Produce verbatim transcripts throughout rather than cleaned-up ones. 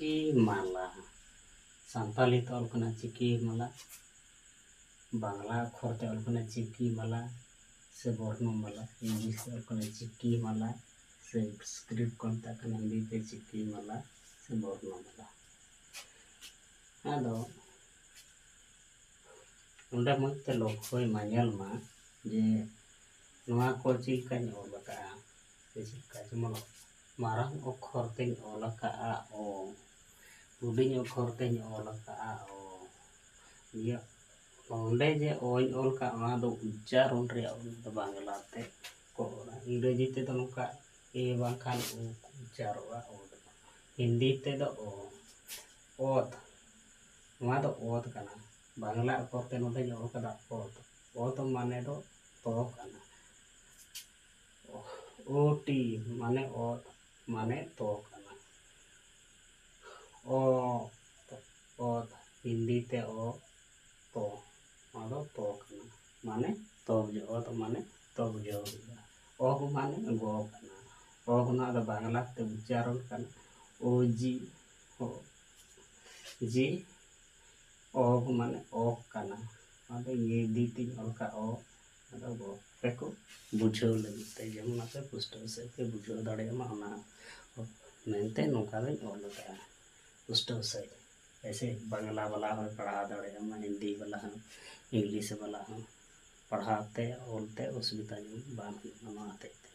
ᱪᱤᱠᱤ ᱢᱟᱞᱟ᱾ ᱥᱟᱱᱛᱟᱞᱤ ᱛᱮ ᱚᱞ ᱠᱟᱱᱟ ᱪᱤᱠᱤ ᱢᱟᱞᱟ, ᱵᱟᱝᱞᱟ ᱚᱠᱠᱷᱚᱨ ᱛᱮ ᱚᱞ ᱠᱟᱱᱟ ᱪᱤᱠᱤ ᱢᱟᱞᱟ ᱥᱮ ᱵᱚᱨᱱᱚ ᱢᱟᱞᱟ, ᱤᱝᱞᱤᱥ ᱛᱮ ᱚᱞ ᱠᱟᱱᱟ ᱪᱤᱠᱤ ᱢᱟᱞᱟ ᱥᱮ ᱥᱠᱨᱤᱯᱴ ᱠᱚ ᱢᱮᱛᱟᱜ ᱠᱟᱱᱟ ᱦᱤᱱᱫᱤ ᱛᱮ ᱪᱤᱠᱤ ᱢᱟᱞᱟ ᱥᱮ ᱵᱚᱨᱱᱚ ᱢᱟᱞᱟ᱾ ᱟᱫᱚ ᱚᱸᱰᱮ ᱢᱚᱡᱽ ᱛᱮ ᱞᱚᱠᱠᱷᱚᱭ ᱢᱟ, ᱧᱮᱞ ᱢᱟ ᱡᱮ ᱱᱚᱣᱟ ᱠᱚ ᱪᱮᱫ ᱞᱮᱠᱟᱧ ᱚᱞ ᱟᱠᱟᱫᱼᱟ ᱥᱮ ᱪᱮᱫ ᱞᱮᱠᱟ, ᱡᱮᱢᱚᱱ ᱢᱟᱨᱟᱝ ᱚᱠᱠᱷᱚᱨ ᱛᱮᱧ ᱚᱞ ᱟᱠᱟᱫᱼᱟ ᱚ, ᱦᱩᱰᱤᱧ ᱚᱠᱠᱷᱚᱨ ᱛᱮᱧ ᱚᱞ ᱟᱠᱟᱫᱼᱟ ᱚ᱾ ᱤᱭᱟᱹ ᱚᱸᱰᱮ ᱡᱮ ᱚᱧ ᱚᱞ ᱠᱟᱜ, ᱚᱱᱟ ᱫᱚ ᱩᱪᱪᱟᱨᱚᱱ ᱨᱮᱭᱟᱜ ᱚᱞ ᱫᱚ ᱵᱟᱝᱞᱟ ᱛᱮ ᱠᱚ ᱚᱞᱟ᱾ ᱤᱝᱨᱮᱡᱤ ᱛᱮᱫᱚ ᱱᱚᱝᱠᱟ ᱮ ᱵᱟᱝᱠᱷᱟᱱ ᱩ ᱠᱚ ᱩᱪᱪᱟᱨᱚᱜᱼᱟ, ᱚ ᱫᱚ ᱵᱟᱝ᱾ ᱦᱤᱱᱫᱤ ᱛᱮᱫᱚ ᱚ, ᱚᱛ, ᱱᱚᱣᱟ ᱫᱚ ᱚᱛ ᱠᱟᱱᱟ᱾ ᱵᱟᱝᱞᱟ ᱚᱠᱠᱷᱚᱨ ᱛᱮ ᱱᱚᱰᱮᱧ ᱚᱞ ᱠᱟᱫᱟ ᱚᱛ, ᱚᱛ ᱢᱟᱱᱮ ᱫᱚ ᱛᱚ ᱠᱟᱱᱟ᱾ ᱳ ᱴᱤ ᱢᱟᱱᱮ ᱚᱛ, ᱢᱟᱱᱮ ᱛᱚ ᱠᱟᱱᱟ᱾ ᱚ, ᱚᱛ, ᱦᱤᱱᱫᱤ ᱛᱮ ᱚ, ᱛᱚ, ᱱᱚᱣᱟ ᱫᱚ ᱛᱚ ᱠᱟᱱᱟ, ᱢᱟᱱᱮ ᱛᱚ ᱵᱩᱡᱷᱟᱹᱜᱼᱟ, ᱚᱛ ᱢᱟᱱᱮ ᱛᱚ ᱵᱩᱡᱷᱟᱹᱣ ᱦᱩᱭᱩᱜᱼᱟ᱾ ᱚᱜᱽ ᱢᱟᱱᱮ ᱜᱚ ᱠᱟᱱᱟ᱾ ᱚᱜᱽ ᱱᱚᱣᱟ ᱫᱚ ᱵᱟᱝᱞᱟ ᱛᱮ ᱩᱪᱪᱟᱨᱚᱱ ᱠᱟᱱᱟ, ᱳ ᱡᱤ, ᱳ ᱡᱤ, ᱚᱜᱽ ᱢᱟᱱᱮ ᱚᱜᱽ ᱠᱟᱱᱟ᱾ ᱚᱱᱟ ᱫᱚ ᱤᱭᱟᱹ ᱫᱤ ᱛᱤᱧ ᱚᱞ ᱠᱟᱜ ᱚ, ᱟᱫᱚ ᱜᱚ ᱨᱮᱠᱚ ᱵᱩᱡᱷᱟᱹᱣ ᱞᱟᱹᱜᱤᱫ ᱛᱮ, ᱡᱮᱢᱚᱱ ᱟᱯᱮ ᱯᱩᱥᱴᱟᱹᱣ ᱥᱟᱺᱦᱤᱡ ᱯᱮ ᱵᱩᱡᱷᱟᱹᱣ ᱫᱟᱲᱮᱭᱟᱜ ᱢᱟ, ᱚᱱᱟ ᱢᱮᱱᱛᱮ ᱱᱚᱝᱠᱟ ᱫᱚᱧ ᱚᱞ ᱟᱠᱟᱫᱼᱟ ᱯᱩᱥᱴᱟᱹᱣ ᱥᱟᱺᱦᱤᱡ᱾ ᱮᱭᱥᱮ ᱵᱟᱝᱞᱟ ᱵᱟᱞᱟ ᱦᱚᱸᱭ ᱯᱟᱲᱦᱟᱣ ᱫᱟᱲᱮᱭᱟᱜ ᱢᱟ, ᱦᱤᱱᱫᱤ ᱵᱟᱞᱟ ᱦᱚᱸ, ᱤᱝᱞᱤᱥ ᱵᱟᱞᱟ ᱦᱚᱸ, ᱯᱟᱲᱦᱟᱣ ᱛᱮ ᱚᱞ ᱛᱮ ᱚᱥᱩᱵᱤᱫᱷᱟ ᱧᱚᱜ ᱵᱟᱝ ᱦᱩᱭᱩᱜ ᱢᱟ ᱱᱚᱣᱟ ᱦᱚᱛᱮᱡ ᱛᱮ᱾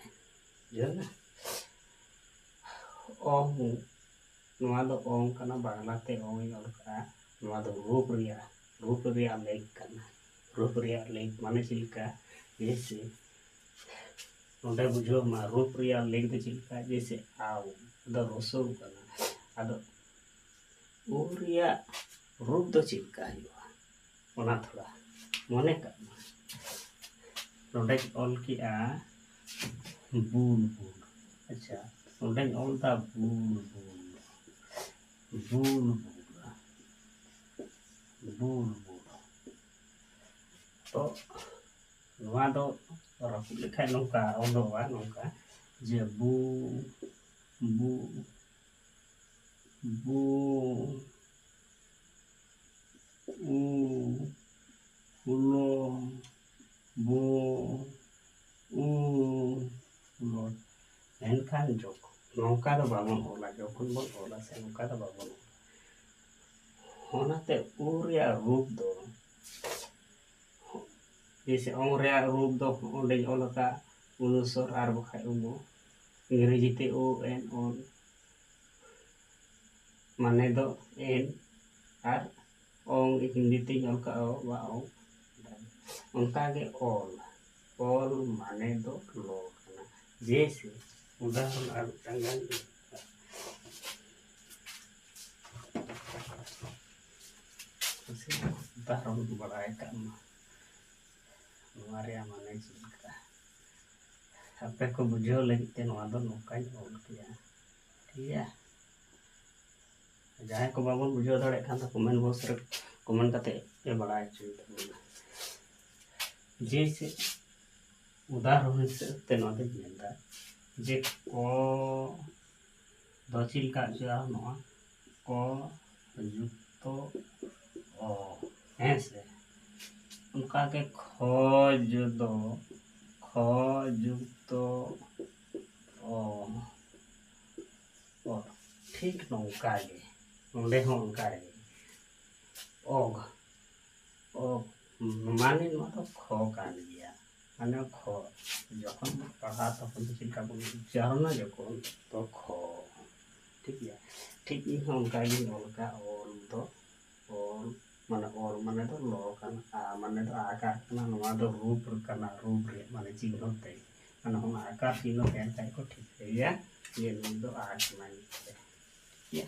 ᱵᱩᱡᱷᱟᱹᱣ ᱮᱱᱟ? ᱚ, ᱱᱚᱣᱟ ᱫᱚ ᱚᱝ ᱠᱟᱱᱟ, ᱵᱟᱝᱞᱟ ᱛᱮ ᱚᱝ ᱤᱧ ᱚᱞ ᱠᱟᱜᱼᱟ᱾ ᱱᱚᱣᱟ ᱫᱚ ᱨᱩᱯ ᱨᱮᱭᱟᱜ, ᱨᱩᱯ ᱨᱮᱭᱟᱜ ᱞᱮᱠ ᱠᱟᱱᱟ᱾ ᱨᱩᱯ ᱨᱮᱭᱟᱜ ᱞᱮᱠ ᱢᱟᱱᱮ ᱪᱮᱫ ᱞᱮᱠᱟ? ᱡᱮᱭᱥᱮ ᱱᱚᱰᱮ ᱵᱩᱡᱷᱟᱹᱣ ᱢᱟ, ᱨᱩᱯ ᱨᱮᱭᱟᱜ ᱞᱮᱠ ᱫᱚ ᱪᱮᱫ ᱞᱮᱠᱟ? ᱡᱮᱭᱥᱮ ᱟᱣ, ᱫᱚ ᱨᱚᱥᱳᱣ ᱠᱟᱱᱟ᱾ ᱟᱫᱚ ᱩ ᱨᱮᱭᱟᱜ ᱨᱩᱯ ᱫᱚ ᱪᱮᱫ ᱞᱮᱠᱟ ᱦᱩᱭᱩᱜᱼᱟ? ᱚᱱᱟ ᱛᱷᱚᱲᱟ ᱢᱚᱱᱮ ᱠᱟᱜ ᱢᱟ᱾ ᱱᱚᱰᱮᱧ ᱚᱞ ᱠᱮᱜᱼᱟ ᱵᱩᱞ ᱵᱩᱞ᱾ ᱟᱪᱪᱷᱟ, ᱱᱚᱰᱮᱧ ᱚᱞ ᱫᱟ ᱵᱩᱞ ᱵᱩᱞ, ᱵᱩᱞ ᱵᱩᱞ, ᱵᱩᱞ ᱵᱩᱞ᱾ ᱛᱚ ᱱᱚᱣᱟ ᱫᱚ ᱨᱟᱹᱯᱩᱫ ᱞᱮᱠᱷᱟᱡ ᱱᱚᱝᱠᱟ ᱚᱞᱚᱜᱼᱟ, ᱱᱚᱝᱠᱟ ᱡᱮ ᱵᱩ, ᱵᱩ, ᱵᱩ, ᱩ, ᱩᱞᱚ, ᱵᱩ, ᱩ, ᱩᱞᱚ᱾ ᱢᱮᱱᱠᱷᱟᱱ ᱡᱚᱠᱷᱚᱱ ᱱᱚᱝᱠᱟ ᱫᱚ ᱵᱟᱵᱚᱱ ᱚᱞᱟ, ᱡᱚᱠᱷᱚᱱ ᱵᱚᱱ ᱚᱞᱟ ᱥᱮ ᱱᱚᱝᱠᱟ ᱫᱚ ᱵᱟᱵᱚᱱ ᱚᱞᱟ᱾ ᱚᱱᱟᱛᱮ ᱩ ᱨᱮᱭᱟᱜ ᱨᱩᱯ ᱫᱚ ᱡᱮᱭᱥᱮ ᱚᱝ ᱨᱮᱭᱟᱜ ᱨᱩᱯ ᱫᱚ ᱚᱸᱰᱮᱧ ᱚᱞ ᱟᱠᱟᱫ ᱩᱱᱩᱥᱚᱨ ᱟᱨ ᱵᱟᱠᱷᱟᱡ ᱩᱢᱚ, ᱤᱝᱨᱮᱡᱤ ᱛᱮ ᱳ ᱮᱱ ᱳᱱ, ᱢᱟᱱᱮ ᱫᱚ ᱮᱱ, ᱟᱨ ᱚᱝ ᱦᱤᱱᱫᱤ ᱛᱮᱧ ᱚᱞ ᱠᱟᱜᱼᱟ ᱚ ᱵᱟ ᱚᱝ᱾ ᱚᱱᱠᱟᱜᱮ ᱚᱞ, ᱚᱞ ᱢᱟᱱᱮ ᱫᱚ ᱞᱚ ᱠᱟᱱᱟ᱾ ᱡᱮᱭᱥᱮ ᱩᱫᱟᱦᱚᱨᱚᱱ ᱟᱨ ᱢᱤᱫᱴᱟᱝ ᱜᱟᱱ ᱢᱟᱥᱮ ᱩᱫᱟᱦᱚᱨᱚᱱ ᱵᱟᱲᱟᱭ ᱠᱟᱜ ᱢᱟ, ᱱᱚᱣᱟ ᱨᱮᱭᱟᱜ ᱢᱟᱱᱮ ᱪᱮᱫ ᱞᱮᱠᱟ? ᱟᱯᱮ ᱠᱚ ᱵᱩᱡᱷᱟᱹᱣ ᱞᱟᱹᱜᱤᱫ ᱛᱮ ᱱᱚᱣᱟ ᱫᱚ ᱱᱚᱝᱠᱟᱧ ᱚᱞ ᱠᱮᱜᱼᱟ, ᱴᱷᱤᱠ ᱜᱮᱭᱟ? ᱡᱟᱦᱟᱸᱭ ᱠᱚ ᱵᱟᱵᱚᱱ ᱵᱩᱡᱷᱟᱹᱣ ᱫᱟᱲᱮᱭᱟᱜ ᱠᱷᱟᱱ ᱫᱚ comment box ᱨᱮ comment ᱠᱟᱛᱮ ᱯᱮ ᱵᱟᱲᱟᱭ ᱦᱚᱪᱚᱭ ᱛᱟᱵᱚᱱᱟ᱾ ᱡᱮᱭᱥᱮ ᱩᱫᱟᱦᱚᱨᱚᱱ ᱦᱤᱥᱟᱹᱵ ᱛᱮ ᱱᱚᱣᱟ ᱫᱚᱧ ᱢᱮᱱᱫᱟ ᱡᱮ ᱠᱚ ᱫᱚ ᱪᱮᱫ ᱞᱮᱠᱟ ᱚᱪᱚᱜᱼᱟ? ᱱᱚᱣᱟ ᱠᱚ ᱡᱩᱠᱛᱚ ᱚ, ᱦᱮᱸ ᱥᱮ? ᱚᱱᱠᱟᱜᱮ ᱠᱷᱚ ᱡᱩᱫᱚ, ᱠᱷᱚ ᱡᱩᱠᱛᱚ ᱚ, ᱚ, ᱴᱷᱤᱠ ᱱᱚᱝᱠᱟ ᱜᱮ, ᱱᱚᱰᱮ ᱦᱚᱸ ᱚᱱᱠᱟ ᱜᱮ᱾ ᱚᱜ, ᱚᱜ, ᱢᱟᱱᱮ ᱱᱚᱣᱟ ᱫᱚ ᱠᱷᱚ ᱠᱟᱱ ᱜᱮᱭᱟ᱾ ᱢᱟᱱᱮ ᱠᱷᱚ, ᱡᱚᱠᱷᱚᱱ ᱵᱚᱱ ᱯᱟᱲᱦᱟᱜ ᱛᱚᱠᱷᱚᱱ ᱫᱚ ᱪᱮᱫ ᱞᱮᱠᱟ ᱵᱚᱱ ᱩᱪᱪᱟᱨᱚᱱᱟ? ᱡᱚᱠᱷᱚᱱ ᱛᱚ ᱠᱷᱚ, ᱴᱷᱤᱠ ᱜᱮᱭᱟ᱾ ᱴᱷᱤᱠ ᱤᱧ ᱦᱚᱸ ᱚᱱᱠᱟ ᱜᱤᱧ ᱚᱞ ᱠᱟᱜᱼᱟ, ᱚᱞ ᱫᱚ, ᱚᱞ, ᱢᱟᱱᱮ ᱚᱞ ᱢᱟᱱᱮ ᱫᱚ ᱞᱚ ᱠᱟᱱᱟ, ᱟ ᱢᱟᱱᱮ ᱫᱚ ᱟᱠᱟᱨ ᱠᱟᱱᱟ, ᱱᱚᱣᱟ ᱫᱚ ᱨᱩᱯ ᱠᱟᱱᱟ, ᱨᱩᱯ ᱨᱮᱭᱟᱜ ᱢᱟᱱᱮ ᱪᱤᱱᱦᱟᱹ ᱛᱮ, ᱢᱟᱱᱮ ᱚᱱᱟ ᱟᱠᱟᱨ ᱪᱤᱱᱦᱟᱹ ᱛᱟᱦᱮᱱ ᱠᱷᱟᱡ ᱠᱚ ᱴᱷᱤᱠᱟᱹᱭᱟ ᱡᱮ ᱱᱩᱭ ᱫᱚ ᱟ ᱠᱟᱱᱟᱭ ᱢᱮᱱᱛᱮ, ᱴᱷᱤᱠ ᱜᱮᱭᱟ᱾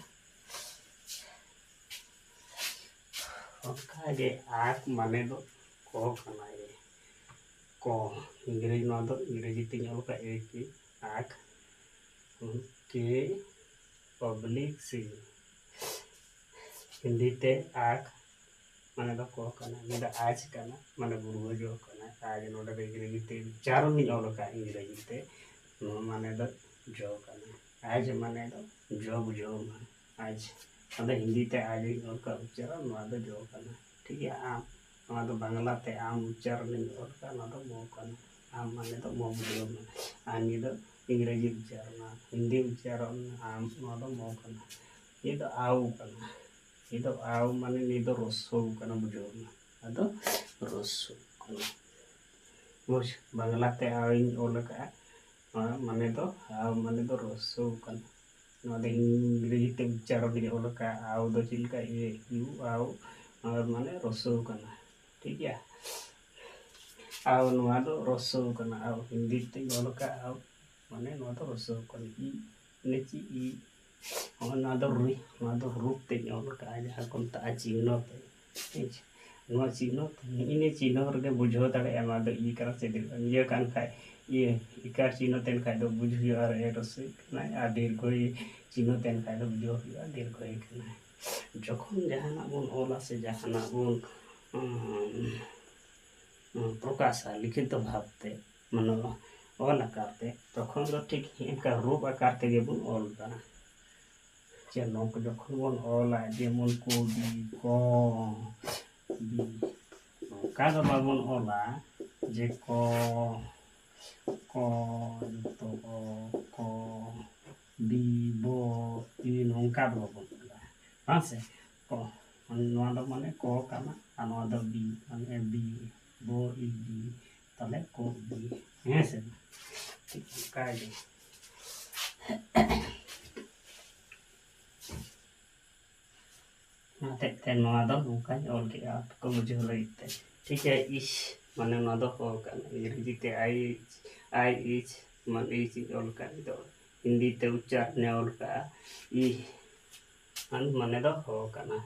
ᱚᱱᱠᱟᱜᱮ ᱟᱠ ᱢᱟᱱᱮ ᱫᱚ ᱠᱚ ᱠᱟᱱᱟᱭ᱾ ᱠᱚ, ᱤᱝᱨᱮᱡᱤ, ᱱᱚᱣᱟ ᱫᱚ ᱤᱝᱨᱮᱡᱤ ᱛᱮᱧ ᱚᱞ ᱠᱟᱜ ᱮ ᱠᱤ ᱟᱠ, ᱠᱮ ᱚᱵᱞᱤᱠ ᱥᱤ, ᱦᱤᱱᱫᱤ ᱛᱮ ᱟᱠ ᱢᱟᱱᱮ ᱫᱚ ᱠᱚ ᱠᱟᱱᱟ, ᱱᱚᱣᱟ ᱫᱚ ᱟᱡ ᱠᱟᱱᱟ, ᱢᱟᱱᱮ ᱵᱩᱨᱵᱷᱟᱹ ᱡᱚ ᱠᱟᱱᱟ᱾ ᱟᱡ ᱱᱚᱰᱮ ᱫᱚ ᱤᱝᱨᱮᱡᱤ ᱛᱮ ᱩᱪᱪᱟᱨᱚᱱ ᱤᱧ ᱚᱞ ᱠᱟᱜ ᱤᱝᱨᱮᱡᱤ ᱛᱮ, ᱱᱚᱣᱟ ᱢᱟᱱᱮ ᱫᱚ ᱡᱚ ᱠᱟᱱᱟ᱾ ᱟᱡ ᱢᱟᱱᱮ ᱫᱚ ᱡᱚ ᱵᱩᱡᱷᱟᱹᱣ ᱢᱟ᱾ ᱟᱡ᱾ ᱟᱫᱚ ᱦᱤᱱᱫᱤ ᱛᱮ ᱟᱡ ᱤᱧ ᱚᱞ ᱠᱟᱜ ᱩᱪᱪᱟᱨᱚᱱ, ᱱᱚᱣᱟ ᱫᱚ ᱡᱚ ᱠᱟᱱᱟ᱾ ᱴᱷᱤᱠ ᱜᱮᱭᱟ, ᱟᱢ᱾ ᱱᱚᱣᱟ ᱫᱚ ᱵᱟᱝᱞᱟ ᱛᱮ ᱟᱢ ᱩᱪᱪᱟᱨᱚᱱ ᱤᱧ ᱚᱞ ᱠᱟᱜ, ᱱᱚᱣᱟ ᱫᱚ ᱢᱚ ᱠᱟᱱᱟ᱾ ᱟᱢ ᱢᱟᱱᱮ ᱫᱚ ᱢᱚ, ᱵᱩᱡᱷᱟᱹᱣ ᱢᱮ᱾ ᱟᱨ ᱱᱤᱭᱟᱹ ᱫᱚ ᱤᱝᱨᱮᱡᱤ ᱩᱪᱪᱟᱨᱚᱱ, ᱦᱤᱱᱫᱤ ᱩᱪᱪᱟᱨᱚᱱ ᱟᱢ, ᱱᱚᱣᱟ ᱫᱚ ᱢᱚ ᱠᱟᱱᱟ᱾ ᱱᱤᱭᱟᱹ ᱫᱚ ᱟᱣ ᱠᱟᱱᱟ᱾ ᱱᱤᱭᱟᱹ ᱫᱚ ᱟᱣ ᱢᱟᱱᱮ ᱱᱤᱭᱟᱹ ᱫᱚ ᱨᱚᱥᱥᱚ ᱠᱟᱱᱟ, ᱵᱩᱡᱷᱟᱹᱣ ᱢᱮ᱾ ᱟᱫᱚ ᱨᱚᱥᱥᱚ ᱠᱟᱱᱟ᱾ ᱵᱩᱡᱽ, ᱵᱟᱝᱞᱟ ᱛᱮ ᱟᱣ ᱤᱧ ᱚᱞ ᱟᱠᱟᱫᱼᱟ᱾ ᱱᱚᱣᱟ ᱢᱟᱱᱮ ᱫᱚ, ᱟᱣ ᱢᱟᱱᱮ ᱫᱚ ᱨᱚᱥᱥᱚ ᱠᱟᱱᱟ᱾ ᱱᱚᱣᱟ ᱫᱚ ᱤᱝᱨᱮᱡᱤ ᱛᱮ ᱩᱪᱪᱟᱨᱚᱱ ᱤᱧ ᱚᱞ ᱟᱠᱟᱫᱼᱟ᱾ ᱟᱣ ᱫᱚ ᱪᱮᱫ ᱞᱮᱠᱟ? ᱮ ᱤᱭᱩ ᱟᱣ, ᱟᱣ ᱢᱟᱱᱮ ᱨᱚᱥᱥᱚ ᱠᱟᱱᱟ᱾ ᱴᱷᱤᱠ ᱜᱮᱭᱟ? ᱟᱣ, ᱱᱚᱣᱟ ᱫᱚ ᱨᱚᱥᱥᱚ ᱠᱟᱱᱟ᱾ ᱟᱣ ᱦᱤᱱᱫᱤ ᱛᱮᱧ ᱚᱞ ᱟᱠᱟᱫᱼᱟ, ᱟᱣ ᱢᱟᱱᱮ ᱱᱚᱣᱟ ᱫᱚ ᱨᱚᱥᱥᱚ ᱠᱟᱱᱟ᱾ ᱤ, ᱢᱟᱱᱮ ᱪᱮᱫ ᱤ? ᱦᱚᱸ, ᱱᱚᱣᱟ ᱫᱚ ᱨᱩ-, ᱱᱚᱣᱟ ᱫᱚ ᱨᱩᱯ ᱛᱮᱧ ᱚᱞ ᱟᱠᱟᱫᱼᱟ, ᱡᱟᱦᱟᱸ ᱠᱚ ᱢᱮᱛᱟᱜᱼᱟ ᱪᱤᱱᱦᱚ ᱛᱮ᱾ ᱴᱷᱤᱠ? ᱱᱚᱣᱟ ᱪᱤᱱᱦᱚ ᱛᱮ, ᱱᱤᱭᱟᱹ ᱪᱤᱱᱦᱚ ᱨᱮᱜᱮ ᱵᱩᱡᱷᱟᱹᱣ ᱫᱟᱲᱮᱭᱟᱜᱼᱟ ᱱᱚᱣᱟ ᱫᱚ ᱤ ᱠᱟᱱᱟ ᱥᱮ ᱫᱤᱨᱜᱷᱚ᱾ ᱤᱭᱟᱹ ᱠᱟᱱ ᱠᱷᱟᱡ, ᱤᱭᱟᱹ, ᱤᱠᱟᱨ ᱪᱤᱱᱦᱚ ᱛᱟᱦᱮᱱ ᱠᱷᱟᱡ ᱫᱚ ᱵᱩᱡᱽ ᱦᱩᱭᱩᱜᱼᱟ ᱟᱨ ᱮ ᱨᱚᱥᱚᱭ ᱠᱟᱱᱟᱭ, ᱟᱨ ᱫᱤᱨᱜᱷᱚᱭ ᱪᱤᱱᱦᱚ ᱛᱟᱦᱮᱱ ᱠᱷᱟᱡ ᱫᱚ ᱵᱩᱡᱷᱟᱹᱣ ᱦᱩᱭᱩᱜᱼᱟ ᱫᱤᱨᱜᱷᱚᱭ ᱠᱟᱱᱟᱭ᱾ ᱡᱚᱠᱷᱚᱱ ᱡᱟᱦᱟᱱᱟᱜ ᱵᱚᱱ ᱚᱞᱟ ᱥᱮ ᱡᱟᱦᱟᱱᱟᱜ ᱵᱚᱱ, ᱩᱸ, ᱩᱸ, ᱯᱨᱚᱠᱟᱥᱟ ᱞᱤᱠᱷᱤᱛᱚ ᱵᱷᱟᱵᱽ ᱛᱮ, ᱢᱟᱱᱮ ᱚᱞ ᱟᱠᱟᱨ ᱛᱮ, ᱛᱚᱠᱷᱚᱱ ᱫᱚ ᱴᱷᱤᱠ ᱚᱱᱠᱟ ᱨᱩᱯ ᱟᱠᱟᱨ ᱛᱮᱜᱮ ᱵᱚᱱ ᱚᱞ ᱮᱫᱟ᱾ ᱡᱮ ᱱᱚᱝᱠᱟ ᱡᱚᱠᱷᱚᱱ ᱵᱚᱱ ᱚᱞᱟ, ᱡᱮᱢᱚᱱ ᱠᱚ ᱵᱤ, ᱠᱚ, ᱵᱤ, ᱱᱚᱝᱠᱟ ᱫᱚ ᱵᱟᱵᱚᱱ ᱚᱞᱟ ᱡᱮ ᱠᱚ, ᱠᱚ, ᱡᱚᱛᱚ ᱠᱚ, ᱠᱚ, ᱵᱤ, ᱵᱚ, ᱤ, ᱱᱚᱝᱠᱟ ᱫᱚ ᱵᱟᱵᱚᱱ ᱚᱞᱟ, ᱵᱟᱝ ᱥᱮ? ᱠᱚ, ᱱᱚᱣᱟ ᱫᱚ ᱢᱟᱱᱮ ᱠᱚ ᱠᱟᱱᱟ, ᱟᱨ ᱱᱚᱣᱟ ᱫᱚ ᱵᱤ, ᱢᱟᱱᱮ ᱵᱤ, ᱵᱚ, ᱤ, ᱵᱤ, ᱛᱟᱦᱞᱮ ᱠᱚ ᱵᱤ, ᱦᱮᱸ ᱥᱮ? ᱴᱷᱤᱠ ᱚᱱᱠᱟ ᱜᱮ᱾ ᱚᱱᱟ ᱦᱚᱛᱮᱡ ᱛᱮ ᱱᱚᱣᱟ ᱫᱚ ᱱᱚᱝᱠᱟᱧ ᱚᱞ ᱠᱮᱜᱼᱟ, ᱟᱯᱮ ᱠᱚ ᱵᱩᱡᱷᱟᱹᱣ ᱞᱟᱹᱜᱤᱫ ᱛᱮ᱾ ᱴᱷᱤᱠ ᱜᱮᱭᱟ, ᱤᱥ, ᱢᱟᱱᱮ ᱱᱚᱣᱟ ᱫᱚ ᱦᱚ ᱠᱟᱱᱟ᱾ ᱤᱝᱨᱮᱡᱤ ᱛᱮ ᱟᱭ, ᱟᱭ ᱤᱥ, ᱢᱟᱱᱮ ᱤᱥ ᱤᱧ ᱚᱞ ᱠᱟᱜ, ᱱᱤᱛᱚᱜ ᱦᱤᱱᱫᱤ ᱛᱮ ᱩᱪᱪᱟᱨᱚᱱᱮ ᱚᱞ ᱠᱟᱜᱼᱟ, ᱤ, ᱢᱟᱱᱮ ᱫᱚ ᱦᱚ ᱠᱟᱱᱟ᱾